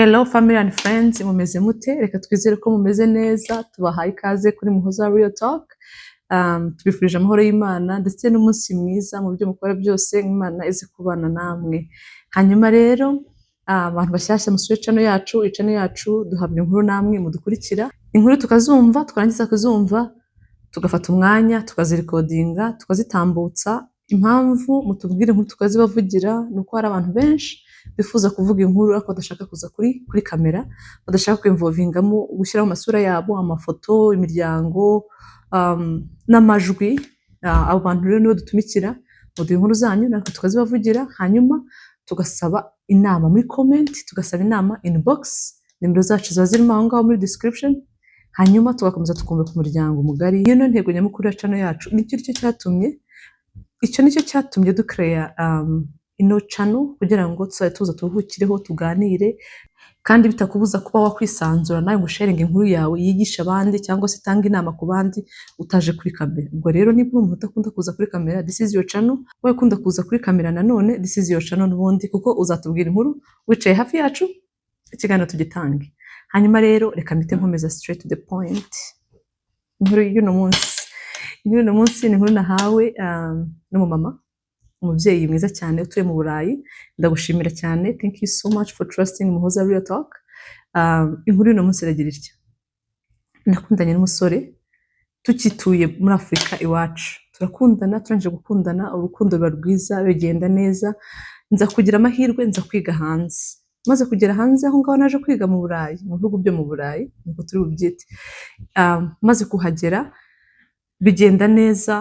Hello family and friends, mumeze mute? Reka twizere ko mumeze neza. Tubahaye ikaze kuri Muhoza Real Talk. Tubifurije amahoro y'Imana ndetse n'umunsi mwiza mu byo mukora byose, Imana ize kubana namwe. Hanyuma rero, abantu bashyashya musure channel yacu, iyi channel yacu duhabwa inkuru namwe mudukurikira. Inkuru tukazumva, twarangiza kuzumva tugafata umwanya tukazirecordinga, tukazitambutsa. Impamvu mutubwira inkuru tukazibavugira ni uko hari abantu benshi bifuza kuvuga inkuru ariko badashaka kuza kuri kamera, badashaka kwinvolvingamo gushyiraho amasura yabo, amafoto, imiryango n'amajwi. Abo bantu rero nibo dutumikira, muduha inkuru zanyu natwe tukazibavugira, hanyuma tugasaba inama muri comment, tugasaba inama inbox, nimero zacu ziba zirimo aho ngaho muri description, hanyuma tugakomeza tukumva ku muryango mugari. Iyo niyo ntego nyamukuru ya channel yacu, nicyo cyatumye, icyo nicyo cyatumye ducreatea ino channel, kugira ngo tuzajye tuza turuhukireho, tuganire, kandi bitakubuza kuba wakwisanzura nawe ngo usharinge inkuru yawe, yigishe abandi cyangwa se itange inama ku bandi utaje kuri kamera. Ubwo rero niba uri umuntu udakunda kuza kuri kamera, this is your channel. Wowe ukunda kuza kuri kamera nanone, this is your channel n'ubundi, kuko uzatubwira inkuru wicaye hafi yacu, ikiganiro tugitange. Hanyuma rero reka mpite nkomeza straight to the point. Inkuru y'uno munsi, inkuru y'uno munsi ni inkuru nahawe n'umumama, umubyeyi mwiza cyane utuye mu Burayi. Ndagushimira cyane, thank you so much for trusting Muhoza Real Talk. Inkuru y'uno munsi iragira itya: nakundanye n'umusore tukituye muri Afurika iwacu, turakundana, turangije gukundana urukundo ruba rwiza, bigenda neza, nza kugira amahirwe nza kwiga hanze. Maze kugera hanze aho ngaho naje kwiga mu Burayi, mu bihugu byo mu Burayi nkuko turi bubyite. Maze kuhagera bigenda neza,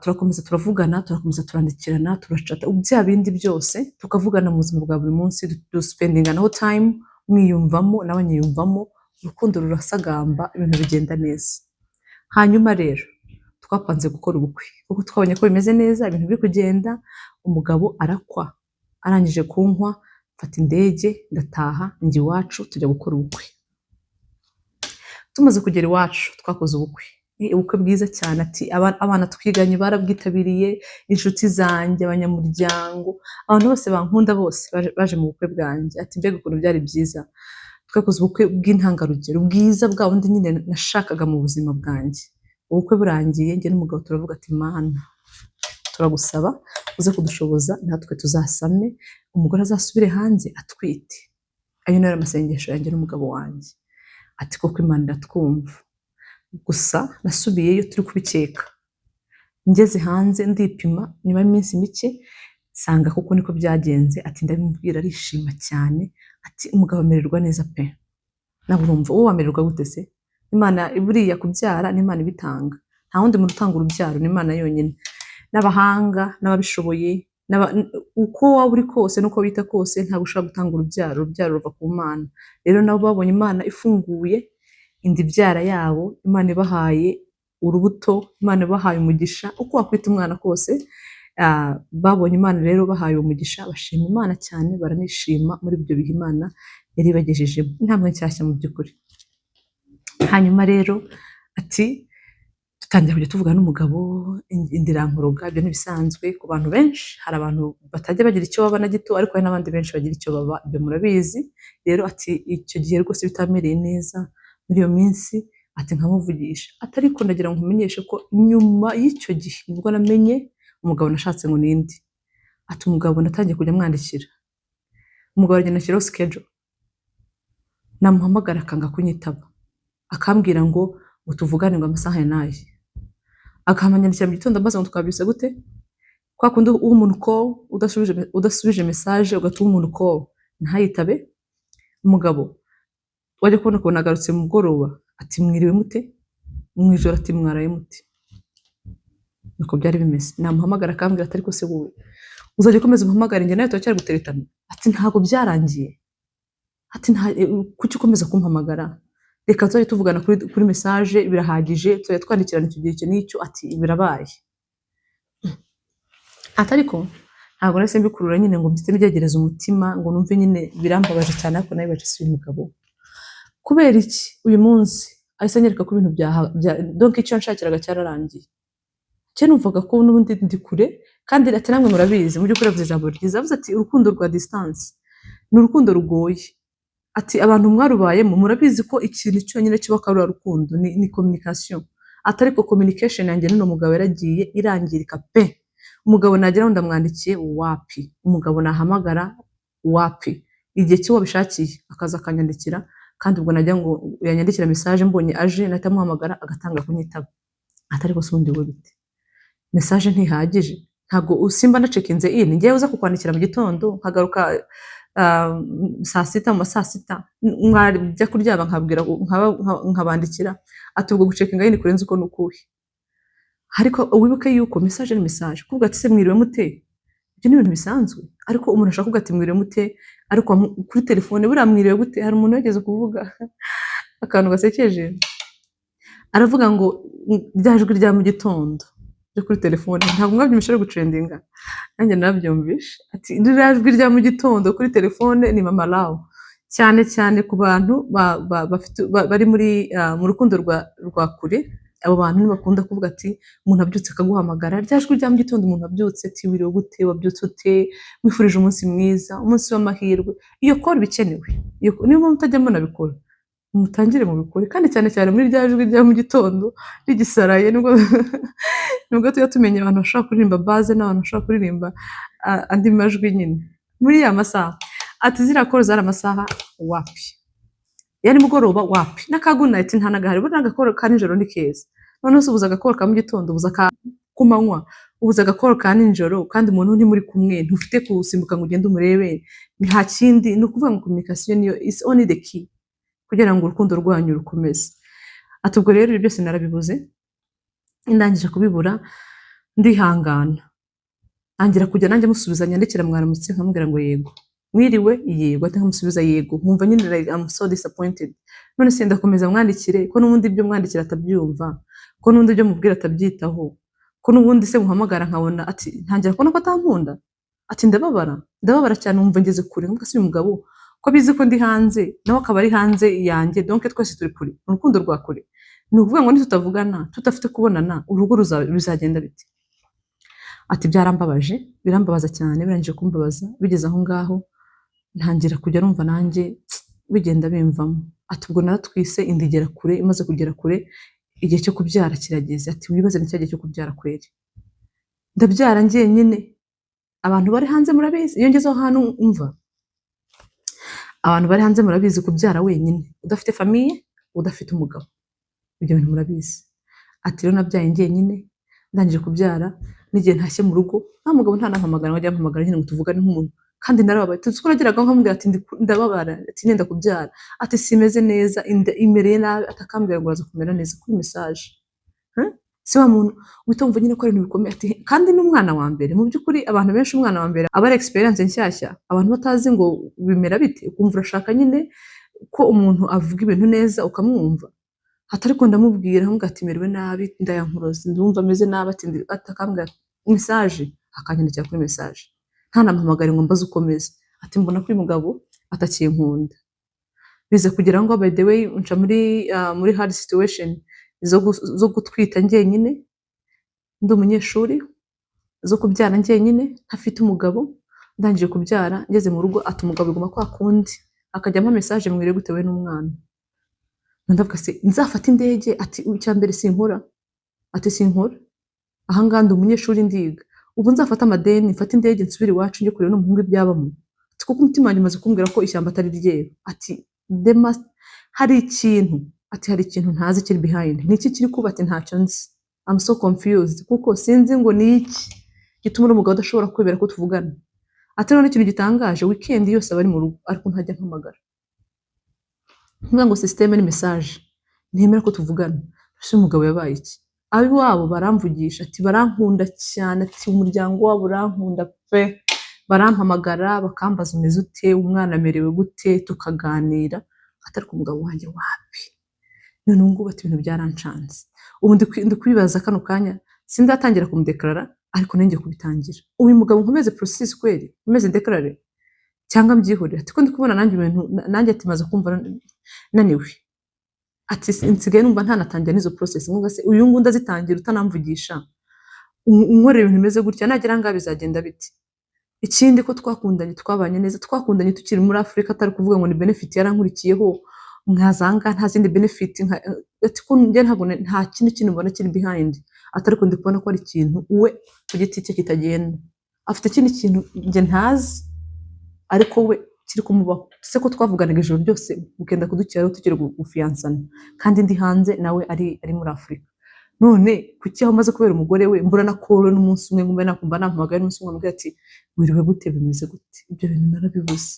turakomeza turavugana, turakomeza turandikirana, turachata, bya bindi byose, tukavugana mu buzima bwa buri munsi, duspendinganaho time, mwiyumvamo nawe anyiyumvamo, urukundo rurasagamba, ibintu bigenda neza. Hanyuma rero twapanze gukora ubukwe kuko twabonye ko bimeze neza, ibintu biri kugenda. Umugabo arakwa, arangije kunkwa mfata indege ndataha, njya iwacu, tujya gukora ubukwe. Tumaze kugera iwacu twakoze ubukwe. Ni ubukwe bwiza cyane. Ati abana twiganye barabwitabiriye, inshuti zanjye, abanyamuryango, abantu bose bankunda bose baje mu bukwe bwanjye. Ati mbega ukuntu byari byiza! Twakoze ubukwe bw'intangarugero, bwiza, bwa bundi nyine nashakaga mu buzima bwanjye. Ubukwe burangiye, njye n'umugabo turavuga ati: "Mana, turagusaba uze kudushoboza natwe tuzasame, umugore azasubire hanze atwite." Ayo niyo amasengesho yanjye n'umugabo wanjye. Ati koko Imana iratwumva. Gusa nasubiyeyo turi kubikeka. Ngeze hanze ndipima nyuma y'iminsi mike, nsanga koko niko byagenze. Ati ndabimubwira arishima cyane, ati umugabo amererwa neza pe. Nawe urumva wowe wamererwa gute se? Imana buriya kubyara ni Imana ibitanga, nta wundi muntu utanga urubyaro, ni Imana yonyine. N'abahanga n'ababishoboye, uko waba uri kose n'uko wita kose, ntabwo ushobora gutanga urubyaro. Urubyaro ruva ku Mana. Rero nabo babonye Imana ifunguye inda ibyara yabo, Imana ibahaye urubuto, Imana ibahaye umugisha, uko wakwita umwana kose. Babonye Imana rero bahaye umugisha, bashima Imana cyane, baranishima muri ibyo bihe Imana yari ibagejejemo intambwe nshyashya mu by'ukuri. Hanyuma rero ati dutangira kujya tuvugana n'umugabo, inda irankoroga. Ibyo ntibisanzwe ku bantu benshi. Hari abantu batajya bagira icyo baba na gito, ariko hari n'abandi benshi bagira icyo baba, ibyo murabizi. Rero ati icyo gihe rwose bitamereye neza muri iyo minsi, ati nkamuvugisha, ati ariko ndagira ngo nkumenyeshe ko nyuma y'icyo gihe nibwo namenye umugabo nashatse ngo ninde. Ati umugabo natangiye kujya mwandikira, umugabo aragenda ashyiraho schedule, namuhamagara akanga kunyitaba, akambwira ngo tuvugane ngo amasaha ya n'aya, akampanyandikira mu gitondo ambaza ngo twabyutse gute, kwa kundi uha umuntu call udasubije message, ugatuma umuntu call ntayitabe. Umugabo wajya kubona ukabona agarutse mu mugoroba, ati mwiriwe mute? Mu ijoro ati mwaraye mute? Nuko byari bimeze. Namuhamagara akambwira ati ariko se wowe uzajya ukomeza umuhamagare, njye nawe turacyari guteretana? Ati ntabwo byarangiye. Ati nta kuki ukomeza kumpamagara? Reka tuzajye tuvugana kuri message birahagije, tuzajya twandikirana icyo gihe icyo n'icyo. Ati birabaye. Ati ariko ntabwo nahise mbikurura nyine ngo mpite mbyegereza umutima ngo numve nyine birambabaje cyane, ariko nabibaje si uyu mugabo kubera iki uyu munsi ahise anyereka ko ibintu bya donc icyo yanshakiraga cyararangiye? Cyo numvaga ko n'ubundi ndi kure. Kandi ati namwe murabizi, mu by'ukuri avuze ijambo ryiza, avuze ati urukundo rwa distance ni urukundo rugoye. Ati abantu mwarubayemo murabizi ko ikintu cyonyine cyubaka ruriya rukundo ni communication. Ati ariko communication yanjye n'uno mugabo yaragiye irangirika pe. Umugabo nageraho ndamwandikiye, wapi. Umugabo nahamagara, wapi. Igihe cyo wabishakiye akaza akanyandikira, kandi ubwo najya ngo yanyandikira message, mbonye aje nahita amuhamagara agatanga kunyitaba. Ati ariko se ubundi we bite? Message ntihagije? Ntabwo usimba nacheckinze in, ngewe uza kukwandikira mu gitondo nkagaruka saa sita, mu ma saa sita mwajya kuryama nkabwira nkabandikira. Ati ubwo gucheckinga in kurenze uko ni ukuhe? Ariko wibuke yuko message ni message. Kuvuga ati se mwiriwe mute, ibyo ni ibintu bisanzwe. Ariko umuntu ashobora kuvuga ati mwiriwe mute, ariko kuri telefone buriya mwiriwe gute? Hari umuntu wigeze kuvuga akantu gasekeje, aravuga ngo rya jwi rya mu gitondo ryo kuri telefone, ntabwo mwabyumvishe ari gutrendinga? Nanjye narabyumvishe. Ati ririya jwi rya mu gitondo kuri telefone ni mama lawo, cyane cyane ku bantu bari mu rukundo rwa kure. Abo bantu ntibakunda kuvuga ati umuntu abyutse akaguhamagara, rya jwi rya mu gitondo, umuntu abyutse ati wiriwe gute, wabyutse ute, wifurije umunsi mwiza, umunsi w'amahirwe. Iyo call iba ikenewe. Niyo mpamvu mutajya munabikora, mutangire mubikore, kandi cyane cyane muri rya jwi rya mu gitondo rigisaraye, nibwo tujya tumenya abantu bashobora kuririmba bass n'abantu bashobora kuririmba andi majwi nyine muri ya masaha. Ati ziriya call zari amasaha, wapi. Ya nimugoroba, wapi. N'aka good night nta nagahari. Buriya agacall ka nijoro ni keza. Noneho se ubuze agacall ka mu gitondo, ubuze aka ku manywa, ubuze agacall ka nijoro, kandi umuntu ntimuri kumwe, ntufite kusimbuka ngo ugende umurebe, nta kindi. Ni ukuvuga ngo communication niyo is only the key kugira ngo urukundo rwanyu rukomeze. Ati ubwo rero ibyo byose narabibuze. Ndangije kubibura ndihangana, ntangira kujya nanjye musubiza, nyandikira mwaramutse, nkamubwira ngo yego, mwiriwe, yego, ati nkamusubiza yego, nkumva nyine like I'm so disappointed. None se ndakomeza mwandikire ko n'ubundi ibyo mwandikira atabyumva, ko n'ubundi ibyo mubwira atabyitaho, ko n'ubundi se muhamagara nkabona? Ati ntangira kubona ko atankunda. Ati ndababara, ndababara cyane, wumva ngeze kure, nkuko se uyu mugabo ko abizi ko ndi hanze, nawe akaba ari hanze yanjye, donc twese turi kure, ni urukundo rwa kure. Ni ukuvuga ngo nitutavugana, tudafite kubonana, urugo bizagenda bite? Ati byarambabaje, birambabaza cyane. Birangije kumbabaza, bigeze aho ngaho ntangira kujya numva nanjye bigenda bimvamo. Ati ubwo naratwise, inda igera kure. Imaze kugera kure, igihe cyo kubyara kirageze. Ati wibaze ni cya gihe cyo kubyara kweri, ndabyara njyenyine. Abantu bari hanze murabizi, iyo ngeze aho hantu umva, abantu bari hanze murabizi, kubyara wenyine udafite famille, udafite umugabo, ibyo bintu murabizi. Ati rero nabyaye njyenyine. Ndangije kubyara, n'igihe ntashye mu rugo nta mugabo, nta nampamagara ngo ajye ampamagara nyine ngo tuvugane nk'umuntu. Kandi narababaye, tuzi ko nageraga nkamubwira ati ndababara, ati nenda kubyara, ati simeze neza, inda imereye nabi, ati akambwira ngo uraza kumera neza kuri message. Huh? Si wa muntu uhita wumva nyine ko ari ibintu bikomeye. Ati kandi n'umwana wa mbere, mu by'ukuri abantu benshi umwana wa mbere aba ari experience nshyashya, abantu batazi ngo bimera bite, ukumva urashaka nyine ko umuntu avuga ibintu neza ukamwumva. Ati ariko ndamubwira nkamubwira ati merewe nabi, ndayankuroze, ndumva ameze nabi, ati ati akambwira message, akanyandikira kuri message, ntanampamagare ngo mbaze uko meze. Ati mbona ko uyu mugabo atakinkunda. Biza kugira ngo by the way nca muri hard situation zo gutwita njyenyine ndi umunyeshuri, zo kubyara njyenyine ntafite umugabo. Ndangije kubyara, ngeze mu rugo, ati umugabo biguma kwa kundi, akajya ampa message mwiriwe gute we n'umwana. Ndavuga se nzafata indege? Ati icya mbere sinkora, ati sinkora ahangaha, ndi umunyeshuri, ndiga. Ubu nzafata amadeni, mfate indege, nsubire iwacu, njye kureba n'umuhungu ibyabamo. Ati kuko umutima wanjye umaze kumbwira ko ishyamba atari ryeru. Ati there must, hari ikintu, ati hari ikintu ntazi kiri behind. Ni iki kiri kuba? Ati ntacyo nzi, I'm so confused, kuko sinzi ngo ni iki gituma uno mugabo adashobora kwemera ko tuvugana. Ati none ikintu gitangaje, weekend yose aba ari mu rugo, ariko ntajya ampamagara. Nkuvuga ngo système ni message, ntemera ko tuvugana. Ese uyu mugabo yabaye iki? Ab'iwabo baramvugisha, ati barankunda cyane, ati umuryango wabo urankunda pe, barampamagara bakambaza umeze ute, umwana amerewe gute, tukaganira. Ati ariko umugabo wanjye wapi. None ubu ngubu ati ibintu byarancanze. Ubu ndi kwibaza kano kanya, sindatangira kumudeclara, ariko nanjye kubitangira. Uyu mugabo nkomeze process kweri, nkomeze ndeclare cyangwa mbyihorere? Ati ko ndi kubona nanjye ibintu nanjye, ati maze kumva naniwe, ati nsigaye numva ntanatangira n'izo process. Nkuvuga se uyu nguyu ndazitangira utanamvugisha, unkorera ibintu bimeze gutya, nagera ngaha bizagenda biti? Ikindi, ko twakundanye, twabanye neza, twakundanye tukiri muri Afurika, atari kuvuga ngo ni benefit yarankurikiyeho nkazanga, nta zindi benefit nka ati ko njye ntabwo nta kindi kintu mbona kiri behind, atari ko ndi kubona ko ari ikintu we ku giti cye kitagenda, afite ikindi kintu njye ntazi ariko we kiri kumubaho. Se ko twavuganaga ijoro ryose bukenda kudukiraho tukiri gufiyansana, kandi ndi hanze nawe ari muri Afurika, none kuki aho maze kubera umugore we mbura na call n'umunsi umwe, ngo mbe nakumva nampamagaye n'umunsi umwe ambwira ati: "Wiriwe gute? Bimeze gute?" Ibyo bintu narabibuze.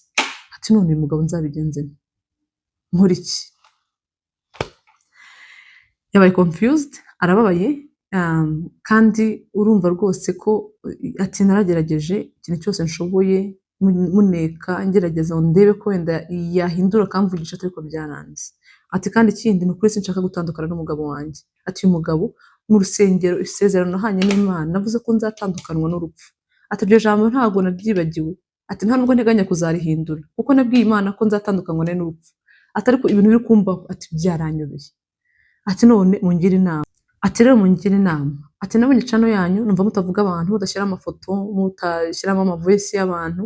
Ati: "None uyu mugabo nzabigenze nte? Nkora iki?" Yabaye confused, arababaye, kandi urumva rwose ko ati: "Naragerageje ikintu cyose nshoboye, muneka, ngerageza ngo ndebe ko wenda yahindura akamvugisha, ariko byaranze." Ati: "Kandi ikindi ni ukuri, sinshaka gutandukana n'umugabo wanjye." Ati: "Uyu mugabo mu rusengero, isezerano nahanye n'Imana, navuze ko nzatandukanwa n'urupfu." Ati: "Iryo jambo ntabwo naryibagiwe." Ati: "Nta nubwo nteganya kuzarihindura, kuko nabwiye Imana ko nzatandukanywa nawe n'urupfu." Ati: "Ariko ibintu biri kumbaho," ati, "byaranyobeye." Ati: "None mungire inama." Ati: "Rero mungire inama." Ati: "Nabonye channel yanyu, numva mutavuga abantu, mudashyira amafoto, mutashyiramo amavoice y'abantu."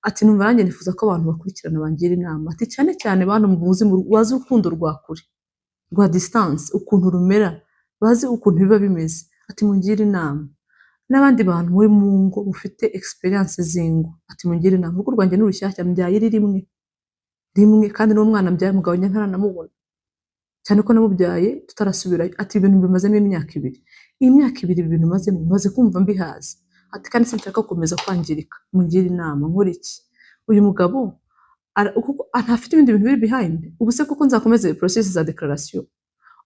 Ati: "Numva nanjye nifuza ko abantu bakurikirana bangira inama." Ati: "Cyane cyane bantu muzi bazi urukundo rwa kure, rwa distance, ukuntu rumera, bazi ukuntu biba bimeze." Ati: "Mungire inama n'abandi bantu muri mu ngo, mufite experience z'ingo." Ati: "Mungire inama. Urugo rwanjye ni rushyashya, mbyaye iri rimwe rimwe, kandi n'uwo mwana mbyaye, umugabo njye ntaranamubona, cyane ko namubyaye tutarasubirayo." Ati: "Ibintu bimazemo imyaka 2, iyi myaka 2 ibi bintu mazemo, maze kumva mbihaze." Ati: "Kandi sinshaka gukomeza kwangirika. Mungire inama, nkora iki? Uyu mugabo kuko ntafite ibindi bintu biri behind. Ubu se kuko nzakomeze process za declaration?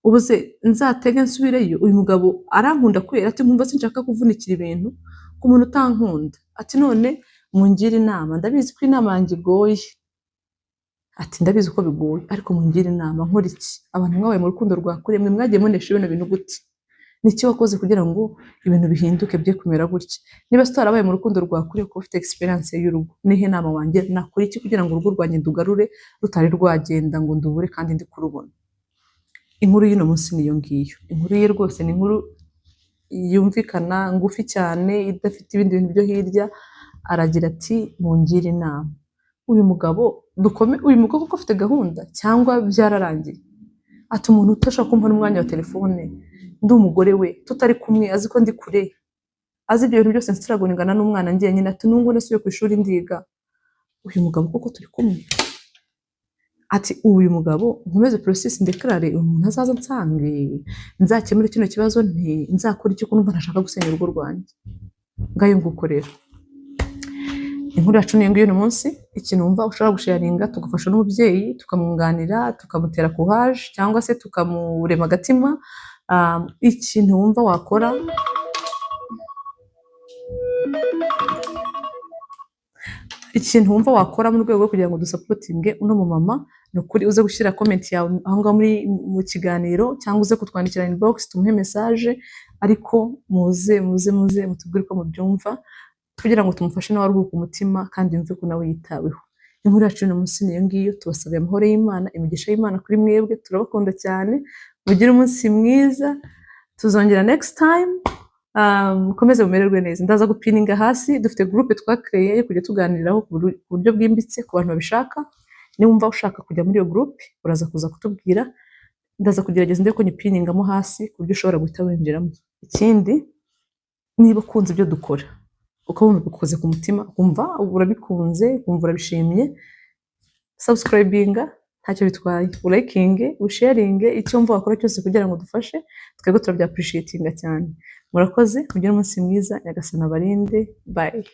Ubu se nzatege nsubireyo? Uyu mugabo arankunda kwera?" Ati: "Nkumva sinshaka kuvunikira ibintu ku muntu utankunda." Ati: "None mungire inama. Ndabizi ko inama yanjye igoye." Ati: "Ndabizi ko bigoye, ariko mungire inama, nkora iki? Abantu mwabaye mu rukundo rwa kure, mwe mwagiye munesha bino bintu gute? Ni iki wakoze kugira ngo ibintu bihinduke, bye kumera gutya? Niba se utarabaye mu rukundo rwa kure, kuba ufite experience y'urugo, nihe nama wanjye? Nakora iki kugira ngo urugo rwanjye ndugarure rutari rwagenda ngo ndubure kandi ndi kurubona?" Inkuru y'uno munsi niyo ngiyo. Inkuru ye rwose ni inkuru yumvikana, ngufi cyane, idafite ibindi bintu byo hirya. Aragira ati: "Mungire inama. Uyu mugabo dukome, uyu mugabo koko afite gahunda cyangwa byararangiye?" Ati: "Umuntu utashaka kumpa n'umwanya wa telefone, ndi umugore we, tutari kumwe, azi ko ndi kure, azi ibyo bintu byose nsiraguringana n'umwana njyenyine." Ati: "Nubwo nasubiye ku ishuri ndiga, uyu mugabo koko turi kumwe?" Ati: "Uyu mugabo nkomeze process ndeclare, uyu muntu azaza nsange, nzakemure kino kibazo nti nzakora iki, ko numva ntashaka gusenya urugo rwanjye?" Ngayo nguko rero, inkuru yacu niyo ngiyo uyu munsi. Ikintu wumva ushobora gusharinga, tugafasha n'umubyeyi, tukamwunganira, tukamutera courage cyangwa se tukamurema agatima, ikintu wumva wakora, mu rwego rwo kugira ngo dusupportinge uno mumama, ni ukuri uze gushyira comment yawe aho ngaho muri mu kiganiro, cyangwa uze kutwandikira inbox, tumuhe message. Ariko muze, muze, muze mutubwire uko mubyumva, kugira ngo tumufashe nawe aruhuke umutima kandi yumve ko nawe yitaweho. Inkuru yacu y'uno munsi niyo ngiyo. Tubasabiye amahoro y'Imana, imigisha y'Imana kuri mwebwe. Turabakunda cyane, mugire umunsi mwiza. Tuzongera next time. Mukomeze mumererwe neza. Ndaza gupininga hasi, dufite groupe twakreye yo kujya tuganiriraho ku buryo bwimbitse ku bantu babishaka. Niba ushaka kujya muri iyo groupe, uraza kuza kutubwira. Ndaza kugerageza ndebe ko nyipiningamo hasi ku buryo ushobora guhita winjiramo. Ikindi, niba ukunze ibyo dukora, ukaba wumva bigukoze ku mutima, ukumva urabikunze, ukumva urabishimye, subscribinga, ntacyo bitwaye, urayikinge, usharinge, icyo wumva wakora cyose kugira ngo dufashe, twebwe turabya appreciatinga cyane. Murakoze, mugire umunsi mwiza. Nyagasani abarinde. Bye.